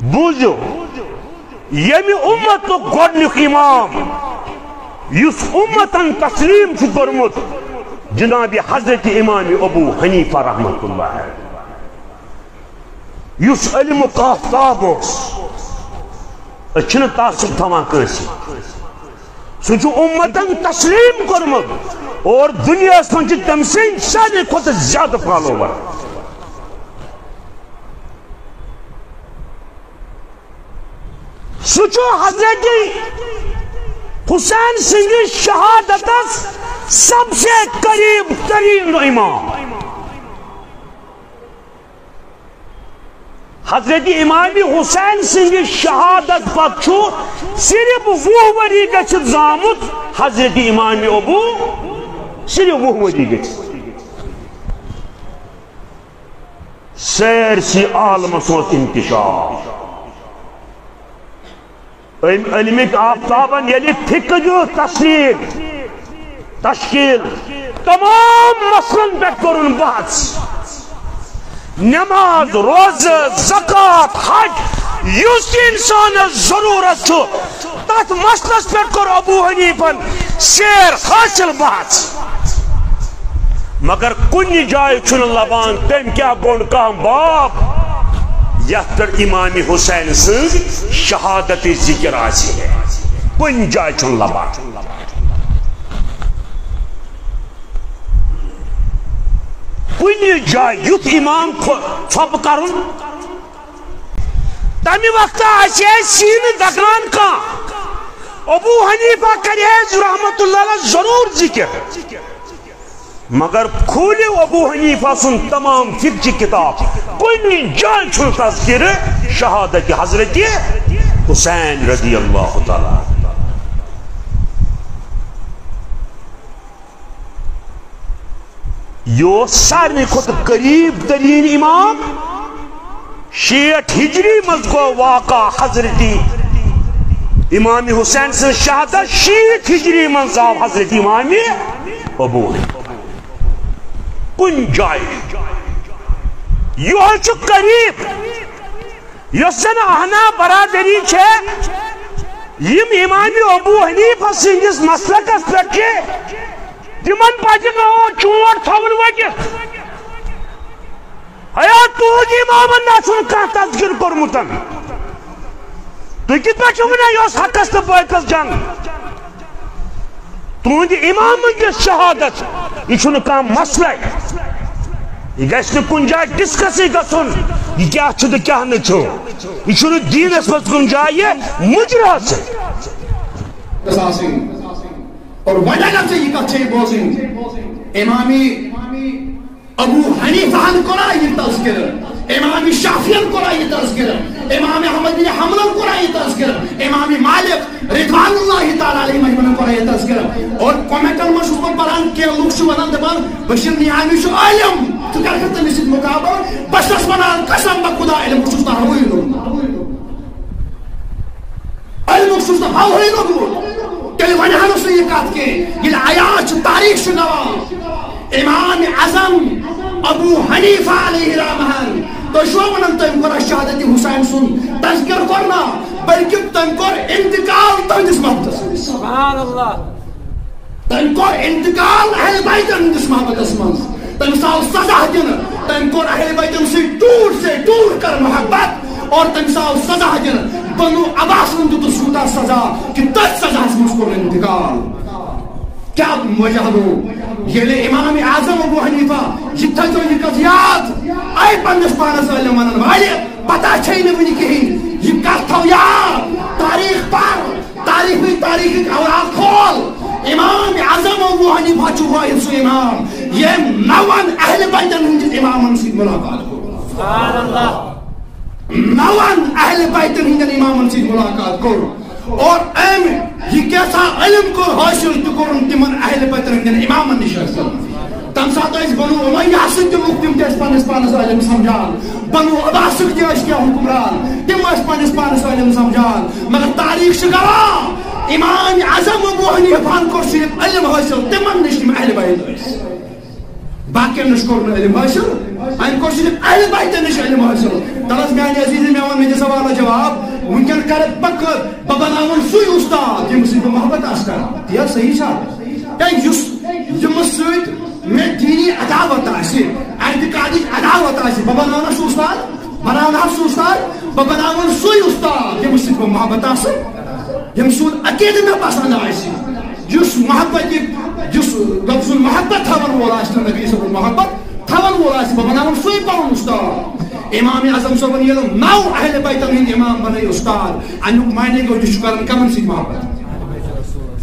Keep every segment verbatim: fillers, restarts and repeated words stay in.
بوٗزِو، ییٚمہِ اُمتُک گۄڈٕنیُک امام یُس اُمتن تسلیٖم چھُ کوٚرمُت، جناب حضرت امام ابو حنیفہ رحمۃ اللہ علیہ، یُس علمُک آفتاب اوس۔ أسۍ چھِنہٕ تعصب تھاوان کٲنٛسہِ۔ سُہ چھُ اُمتن تسلیٖم کوٚرمُت اور دُنیاہَس منٛز چھِ تٔمۍ سٕنٛدۍ ساروی کھۄتہٕ زیادٕ فالوور۔ سُہ چھُ حضرت حسین سٕنٛدِس شہادتس سب سے قریب ترین امام۔ حضرت امام حسین سٕنٛدِ شہادت پتہٕ چھُ صرف وُہ ؤری گٔژھِتھ زامُت حضرت امام ابو، صرف وُہ ؤری گٔژھِتھ۔ سٲرسٕے عالمس اوس انکشاف۔ أمۍ علمٕکۍ آفتابن ییٚلہِ فقہ دیُت تشکیل، تشکیل، تمام مسلن پٮ۪ٹھ کوٚرُن بحث۔ نماز، روزٕ، زکوٰۃ، حج، یُس تہِ انسانس ضروٗرت چھُ، تتھ مسلس پٮ۪ٹھ کوٚر ابو حنیفن سیر حٲصِل بحث۔ مگر کُنہِ جایہِ چھُنہٕ لبان تٔمۍ کیٛاہ گوٚنٛڈ کانٛہہ باب یتھ پٮ۪ٹھ امام حسین سٕنٛز شہادت ذکر آسہِ ہے۔ کُنہِ جایہِ چھُنہٕ لبان۔ کُنہِ جایہِ یُتھ امام کھو-، ژھۄپہٕ کرُن، تمہِ وقتہٕ آسہِ ہے سیٖنہٕ دگان کانٛہہ، ابو حنیفہ کرِ ہے رحمۃ اللہ علیہ ضروٗر ذکر۔ مگر کھوٗلِو ابو حنیفہ سُنٛد تمام فقہ چہِ کتاب، کُنہِ جایہِ چھُنہٕ تذکرٕ شہادت حضرت حسین رضی اللہ تعالیٰ عنہ۔ یہِ اوس سارنٕے کھۄتہٕ قریب تریٖن امام۔ شیٹھ ہجری منٛز گوٚو واقع حضرت امام حسین سٕنٛز شہادت، شیٹھ ہجری منٛز آو حضرت امام ابو حنیفہ۔ کُنہِ جایہِ یِہوٚے چھُ قریب۔ یۄس زن احناف برادری چھےٚ، یِم امام ابو حنیفہ سٕنٛدِس مسلکس پٮ۪ٹھ چھِ، تِمن پزِ نہٕ چونٹ تھاوُن ؤٹِتھ۔ ہیا، تُہنٛدِ امامن نہ چھُنہٕ کانٛہہ تذکر کوٚرمُت۔ تُہۍ کِتھ پٲٹھۍ چھِو ونان یہِ اوس حقس تہٕ باطلس جنگ؟ تُہنٛدِ امامن دِژ شہادت، یہِ چھُنہٕ کانٛہہ مسلے۔ یہِ گژھِ نہٕ کُنہِ جایہِ ڈسکسٕے گژھُن، یہِ کیٛاہ چھُ تہٕ کیٛاہ نہٕ چھُ۔ یہِ چھُنہٕ دیٖنس منٛز کُنہِ جایہِ مُجرا حٲصِل۔ گژھِ آسٕنۍ۔ اور وۄنۍ اگر ژےٚ یہِ کتھ چھے بوزٕنۍ، امام ابو حنیفہ ہن کوٚرا یہِ تذکرٕ، امام شافعی ہن کوٚرا یہِ تذکرٕ، امام احمد بن حنبلن کوٚرا یہِ تذکرٕ، امام مالک رضوان اللہ تعالیٰ علیہ مجمعین کوٚرا یہِ تذکرٕ۔ اور کمنٹن منٛز چھُس بہٕ پران، کینٛہہ لُکھ چھِ ونان، دپان، بشیر نیامی چھُ عٲلم، ژٕ کر کھا تٔمِس سۭتۍ مُقابلہٕ؟ بہٕ چھُس ونان، قسم بہ خدا، علم بہٕ چھُس تہوے لوٚبمُت۔ علمُک چھُس نہٕ ہاوہٕے لوٚگمُت، تیٚلہِ وَنہِ ہا نہٕ سُہ یہِ کَتھ کینٛہہ۔ ییٚلہِ عیاش چھُ، تاریٖخ چھُ گواہ، امام اعظم ابو حنیفہ علیہ رحمہ، تُہۍ چھِوا وَنان تٔمۍ کوٚر اَسہِ شہادت حسین سُنٛد تذکر کوٚر نا، بلکہِ تٔمۍ کوٚر انتقال تُہنٛدِس وقتس منٛز۔ سبحان اللہ۔ تٔمۍ کوٚر انتقال اہل بیتن ہٕنٛدِس محبتس منٛز۔ تٔمِس آو سزا دِنہٕ۔ تٔمۍ کوٚر اہل بیتن سۭتۍ ٹوٗٹھ سے ٹوٗٹھ کر محبت اور تٔمِس آو سزا دِنہٕ۔ بنو عباسن دیُتُس یوٗتاہ سزا کہِ تٔتھۍ سزاہس منٛز کوٚر انتقال۔ کیٛاہ وجہ گوٚو؟ ییٚلہِ امام اعظم ابو حنیفہ، یہِ تھٲیزیو یہِ کتھ یاد، اے پننِس پانس عٲلم ونن والہِ، پتہ چھے نہٕ وُنہِ کِہیٖنۍ، یہِ کتھ تھاو یاد، تاریخ پر، تاریخ، تاریخٕکۍ اوراق کھول۔ امام اعظم ابو حنیفہ چھُ وٲحد سُہ امام، ییٚمۍ نون اہل بیتن ہٕنٛدٮ۪ن امامن سۭتۍ ملاقات کوٚر۔ سبحان اللہ۔ نون اہل بیتن ہٕنٛدٮ۪ن امامن سۭتۍ ملاقات کوٚر۔ اور أمۍ یہِ کیٛاہ سا علم کوٚر حٲصِل، تہِ کوٚرُن تِمن اہل بیتن ہٕنٛدٮ۪ن امامن نِش حٲصِل۔ تَمہِ ساتہٕ ٲسۍ بنو امیہ سٕنٛدۍ تہِ لُکھ، تِم تہِ ٲسۍ پننِس پانس عٲلم سمجھان۔ بنو عباسٕکۍ تہِ ٲسۍ کینٛہہ حکمران، تِم ٲسۍ پننِس پانس عٲلم سمجھان۔ مگر تاریخ چھِ گواہ، امام اعظم ابو حنیفہن کوٚر صرف علم حٲصِل تِمن نِش، تِم اہل بیت ٲسۍ۔ باقین نش کوٚر نہٕ علم حٲصِل، أمۍ کوٚر صرف اہل بیتن نش علم حٲصِل۔ تلس میانہِ عزیزِ، مےٚ وَن، مےٚ دِ سوالس جواب۔ وٕنکیٚن کرٕ بہٕ کٲ-، بہٕ بناوَن سُے اُستاد ییٚمِس سۭتۍ بہٕ محبت آسہٕ کران۔ تی حظ صحیح چھا؟ ہے، یُس، ییٚمِس سۭتۍ مےٚ دینی عداوت آسہِ، اعتقادٕچ عداوت آسہِ، بہٕ بناونس سُہ اُستاد، بناونس سُہ اُستاد، بہٕ بناون سُے اُستاد ییٚمِس سۭتۍ بہٕ محبت آسہٕ، ییٚمہِ سُنٛد عقیدٕ مےٚ پسند آسہِ، یُس محبت، یُس لفظ محبت تھاون وول آسہِ تہٕ نبی صٲبُن محبت تھاون وول آسہِ، بہٕ بناون سُے پنُن اُستاد۔ امام اعظم صٲبن ییٚلہِ نو اہل بیتن ہٕنٛدۍ امام بنٲے اُستاد، امیُک معنی گوٚو، یہِ چھُ کران کمن سۭتۍ محبت؟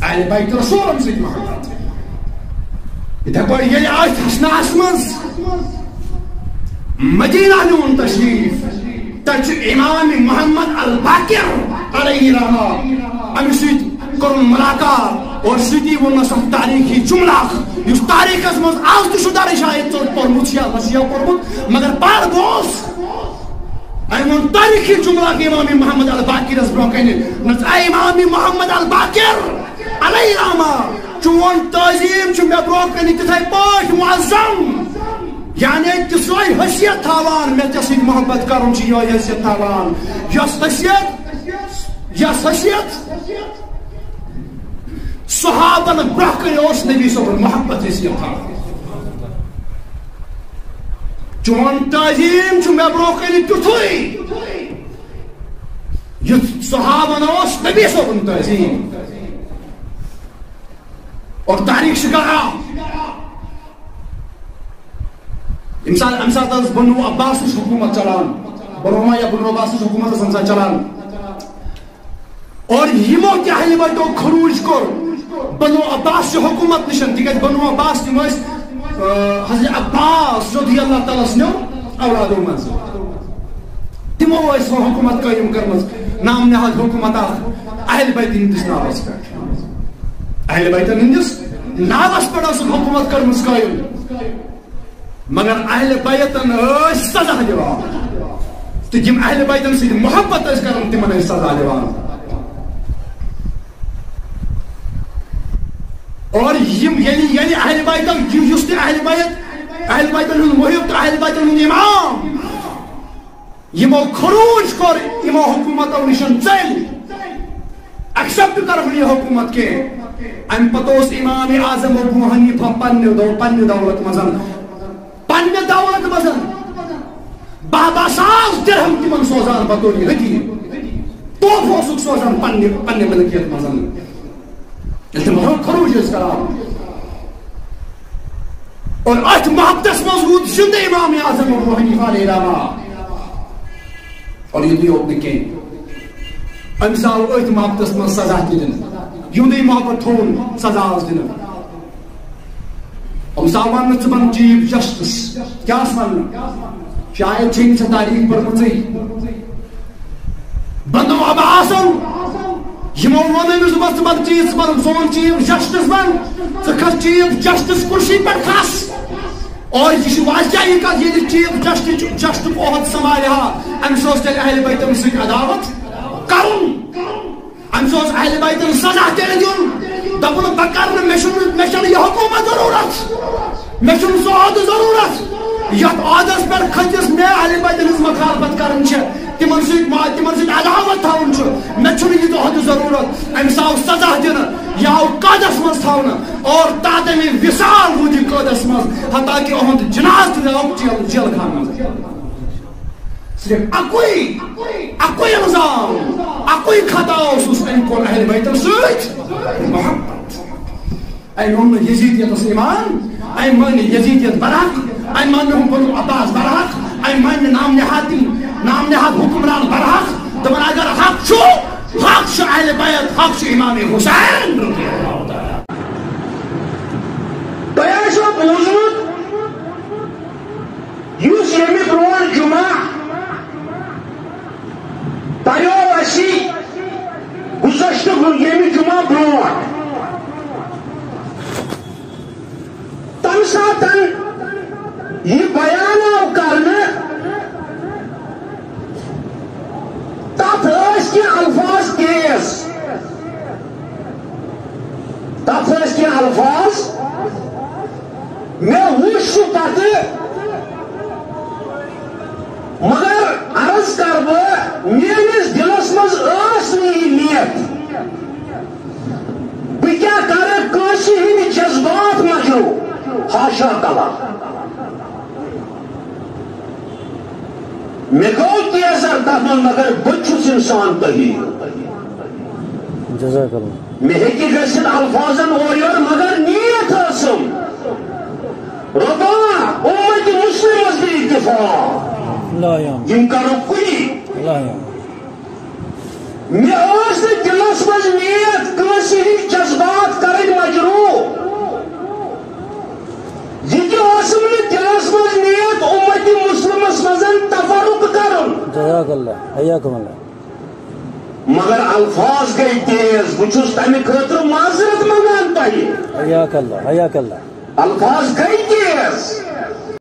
اہل بیت رسولن سۭتۍ محبت۔ یِتھے پٲٹھۍ ییٚلہِ آز حسناہس منٛز مدینہ نیوٗن تشریف، تتہِ چھُ امام محمد الباقر علیہ رحمہ، أمِس سۭتۍ کوٚرُن ملاقات اور سۭتی ووٚننس اکھ تاریخی جملہ اکھ، یُس تاریخس منٛز آز تہِ چھُ درج شاید ژوٚٹ پوٚرمُت یا وسیع پوٚرمُت، مگر پرٕ بہٕ اوسُس۔ أمۍ ووٚن تٲریٖخی جملہٕ اکھ امام محمد الباقرس برونٛہہ کنہِ، نژ اے امام محمد الباقر علیہ رحمہ، چون تعظیم چھُ مےٚ برونٛہہ کنہِ تِتھے پٲٹھۍ معظم، یعنی تِژھے حیثیت تھاوان، مےٚ ژےٚ سۭتۍ محبت کرُن چھُ یِہوٚے حیثیت تھاوان، یۄس حیثیت، یۄس حیثیت صحابن برونٛہہ کنہِ اوس نبی صٲبُن محبت حیثیت تھاوان۔ چون تعظیم چھُ مےٚ برونٛہہ کنہِ تیُتھُے، یُتھ صحابن اوس نبی صٲبُن تعظیم۔ اور تاریخ شکارا، ییٚمہِ ساتہٕ، اَمہِ ساتہٕ ٲس بنو عباسٕچ حکوٗمت چلان، بنو امیہ، بنو عباسٕچ حکوٗمت ٲس اَمہِ ساتہٕ چلان۔ اور یِمو تہِ اہل بیتو خروج کوٚر بنو عباس چہِ حکوٗمت نِشن، تِکیازِ بنو عباس تِم ٲسۍ، آ، حضرت عباس رضی اللہ تعالیٰ سٕنٛدیو اولادو منٛز۔ تِمو ٲسۍ سۄ حکوٗمت قٲیِم کٔرمٕژ، نام نہاد حکوٗمت اکھ اہل بیت ہٕنٛدِس ناوس پٮ۪ٹھ۔ اہل بیتن ہٕنٛدِس ناوس پٮ۪ٹھ ٲسٕکھ حکوٗمت کٔرمٕژ قٲیِم۔ مگر اہل بیتن ٲسۍ سزا دِوان۔ تہٕ یِم اہل بیتن سۭتۍ محبت ٲسۍ کران، تِمن ٲسۍ سزا دِوان۔ اور یِم، یعنی، یعنی اہل بیتن، یُس تہِ اہل بیت، اہل بیتن ہُنٛد محب تہٕ اہل بیتن ہُنٛد امام، یِمو خروج کوٚر، یِمو حکوٗمتو نِشن ژٔلۍ، ایکسپٹ کٔرٕکھ نہٕ یہِ حکوٗمت کینٛہہ۔ اَمہِ پتہٕ اوس امام اعظم ابو حنیفہ پننہِ دو-، پننہِ دولت منٛز، پننہِ دولت منٛز باہ باہ ساس درہم تِمن سوزان بطور ہدیہ، تحفہٕ اوسُکھ سوزان پننہِ، پننہِ ملکیت منٛز۔ ییٚلہِ تِم خروج ٲسۍ کران۔ اور أتھۍ محبتس منٛز روٗد زِندٕ امام اعظم ابو حنیفہ علیہ رحمہ۔ اور یِتُے یوت نہٕ کینٛہہ، أمِس آو أتھۍ محبتس منٛز سزا تہِ دِنہٕ۔ یِہُنٛدُے محبت تھوٚوُن، سزا آس دِنہٕ۔ أمِس آو وننہٕ، ژٕ بن چیف جسٹس۔ کیٛاہ آس وننہٕ؟ شاید چھے نہٕ ژےٚ تاریخ پٔرمٕژٕے۔ بنو عباسن یِمو ووٚن أمِس، دوٚپمَس، ژٕ بَن چیف، ژٕ بَن سون چیف جسٹس بَن، ژٕ کھس چیف جسٹس کُرسی پٮ۪ٹھ کھس۔ اور یہِ چھُ واضح یہِ کَتھ، ییٚلہِ چیف جسٹس، جسٹس عہد سنبھالہِ ہا، أمِس اوس تیٚلہِ اہل بیتن سۭتۍ عداوت کرُن۔ أمِس اوس اہل بیتن سزا تیٚلہِ دیُن۔ دَپُن، بہٕ کرٕ نہٕ، مےٚ چھُنہٕ، مےٚ چھَنہٕ یہِ حکوٗمت ضروٗرت۔ مےٚ چھُنہٕ سُہ عہدٕ ضروٗرت۔ یَتھ عہدس پٮ۪ٹھ کھٔتِس مےٚ اہل بیتن ہٕنٛز مخالفت کرٕنۍ چھِ، تِمن سۭتۍ ما-، تِمن سۭتۍ عداوت تھاوُن چھُ۔ مےٚ چھُنہٕ یہِ عہدٕ ضروٗرت۔ أمِس آو سزا دِنہٕ، یہِ آو قٲدس منٛز تھاونہٕ، اور تادمِ وصال روٗد یہِ قٲدس منٛز، حتیٰ کہِ اُہُنٛد جنازٕ تہِ آو جیل، جیل خانہٕ منٛز۔ صرف اَکُے، اَکُے الزام، اَکُے خطا اوسُس، أمۍ کوٚر اہل بیتن سۭتۍ محبت۔ أمۍ اوٚن نہٕ یزیدیتس ایمان، أمۍ مٲنۍ نہٕ یزیدیت برحق، أمۍ مٲنۍ نہٕ بنو عباس برحق، أمۍ مٲنۍ نہٕ نام نہاد تِم، نام نہاد حکمران برحق۔ دپان اگر حق چھُ، حق چھُ اہل بیت، حق چھُ امام حسین رضی اللہ تعالیٰ۔ تۄہہِ آسیو بوٗزمُت، یُس ییٚمہِ برونٛٹھ جمعہ پریو اسی گُذشتہٕ گُ-، ییٚمہِ جمعہ برونٛٹھ۔ تَمہِ ساتَن یہِ بیان آو کرنہٕ، تَتھ ٲسۍ کینٛہہ الفاظ تیز، تَتھ ٲسۍ کینٛہہ الفاظ، مےٚ وُچھ چھُ پتہٕ، مگر عرض کر بہٕ، میٲنِس دِلس منٛز ٲس نہٕ یہِ نیت۔ بہٕ کیٛاہ کرٕ کٲنٛسہِ ہٕنٛدۍ جذبات مجروح؟ حاشا کلا۔ مےٚ گوٚو تیزر تتھ منٛز، مگر بہٕ چھُس انسان تۄہہِ۔ جزاک اللہ۔ مےٚ ہیٚکہِ گٔژھِتھ الفاظن اورٕ یورٕ، مگر نیت ٲسٕم۔ رۄبا، اُمتِ مُسلِمس دِ اِتِفاق۔ اللہ یعم۔ یِم کرو کُنی۔ اللہ یعم۔ مےٚ ٲس نہٕ دِلس منٛز نیت کٲنٛسہِ ہٕنٛدۍ جذبات کرٕنۍ مجروح۔ یہِ تہِ ٲسٕم نہٕ دِلس منٛز نیت اُمتِ مُسلِمس منٛز تفرق کرُن۔ جزاک اللہ، حیاکم اللہ۔ مگر الفاظ گٔے تیز، بہٕ چھُس تمہِ خٲطرٕ معذرت منٛگان تۄہہِ۔ حیاک اللہ، حیاک اللہ۔ الفاظ گٔے تیز،